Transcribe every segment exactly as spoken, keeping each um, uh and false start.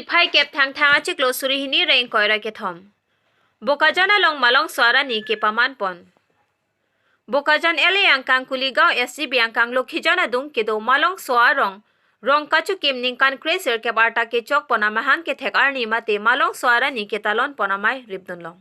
Phai kep Thangthang achiklo suri hini ra ingkoi ra kethom. Bokajan along Malongso arani kepaman pon. Bokajan L A angkang Kuligaon S G B angkang Lokhijan adung kedo Malongso arong, rong kachukim ningkan kre sirkep arta kechok pon amahang kethek arni mate Malongso arani ketalon pon amei ripdun long.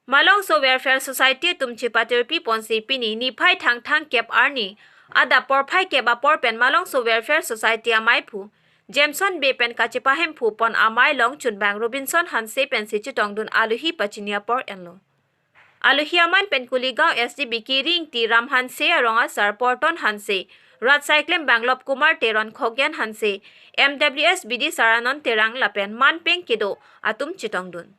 Malongso Welfare Society atum chepatirpi ponsi pini niphai Thangthang kep arni adap porphai kep apor pen Malongso Welfare Society ameiphu Jameson Bey pen kachepahemphu pon amei along chunbang Robinson Hanse pensi chetongdun alohi pachini apor enlo. Alohi aman pen Kuligaon S G B Kiri Ingti, Ram Hanse arong asar Porton Hanse, rat saiklem bang Lobkumar Teron, Khogyan Hanse, M W S bidi Saranon Terang lapen manpeng kedo atum chetongdun.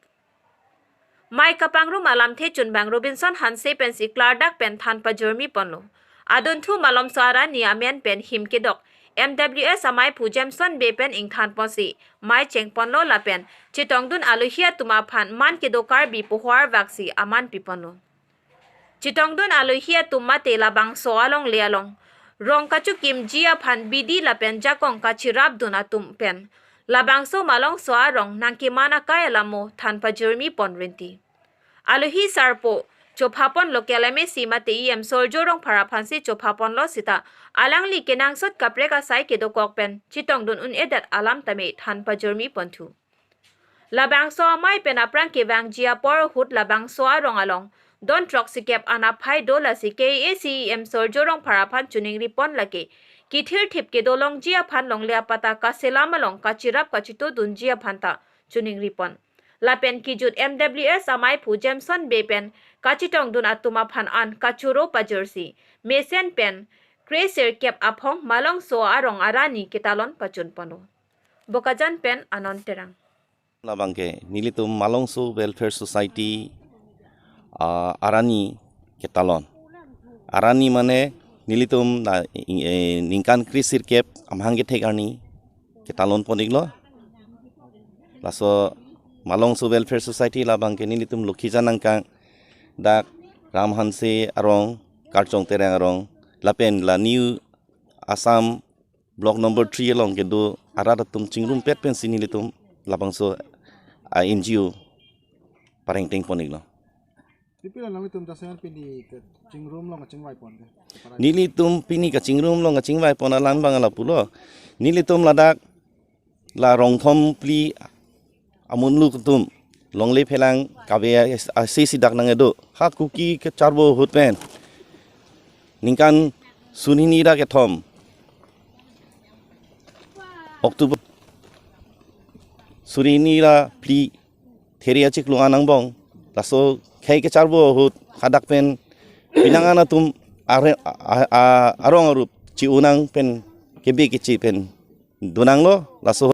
Mei kapangrum alamthe chunbang Robinson Hanse pensi klardak pen than pajirmi ponlo. Adunthu Malongso arani amen pen him kedok M W S ameiphu Jameson Bey pen ingthan ponsi mei cheng ponlo lapen chetongdun alohi atum aphan man kedo Karbi pohor vaksi aman pi ponlo. Chetongdun alohi atum mate labangso alongle along rong kachukimji aphan bidi lapen jakong kachirapdun atum pen labangso Malongso arong nangkeman akai alamo than pajirmi pon rinti. Alohi sarpo chopha pon local M A C mate E M Surjya Rongphar aphansi chopha ponlo sita alangli kenangsot kaprek asai kedokok pen chetongdun un-edet alam tame than pajirmi ponthu. Labangso amei pen aphrang kevangji apor ahut labangso arong along don throksikep an aphai do, lasi K A A C E M Surjya Rongphar aphan choningri pon, lake kethirthip kedo longji aphan longle apatta kaselam along kachirap kachitodunji aphan ta choningri pon. Lapen kejut M W S ameiphu Jameson Bey pen kachetongdun atum aphan an kachoro pajirsi mesen pen kre sirkep aphong Malongso arong arani ketalon pachun ponlo. Bokajan pen Anon Terang. Labangke nelitum Malongso Welfare Society, ah, arani ketalon. Arani mane nelitum na ing-, eh, ningkan kre sirkep amahang kethek arni ketalon pon-iklo. Laso Malongso Welfare Society labangke nelitum Lokhijan angkang dak Ram Hanse arong, Karchong Terang arong, lapen la New Assam Block number three along kedo arat atum chingrumpet pensi nelitum labangso a N G O parengteng pon-iklo. Pipila nanglitum jasemet pini kachingrum along kachingvai pon ke? Nelitum pini kachingrum along kachingvai pon alam abang lapulo. Nelitum ladak la rongthom phli amunluk atum longle phelang kave as-, asesi dak nangkedo. Ha Kuki kacharbo ahut pen ningkan suri hini ra kethom October suri hini ra phli There achiklo an angbong. Laso khei kacharbo ahut hadak pen pinang an atum are-, a, a, a, arong arup chi-unang pen kebe kechi pen donanglo. Laso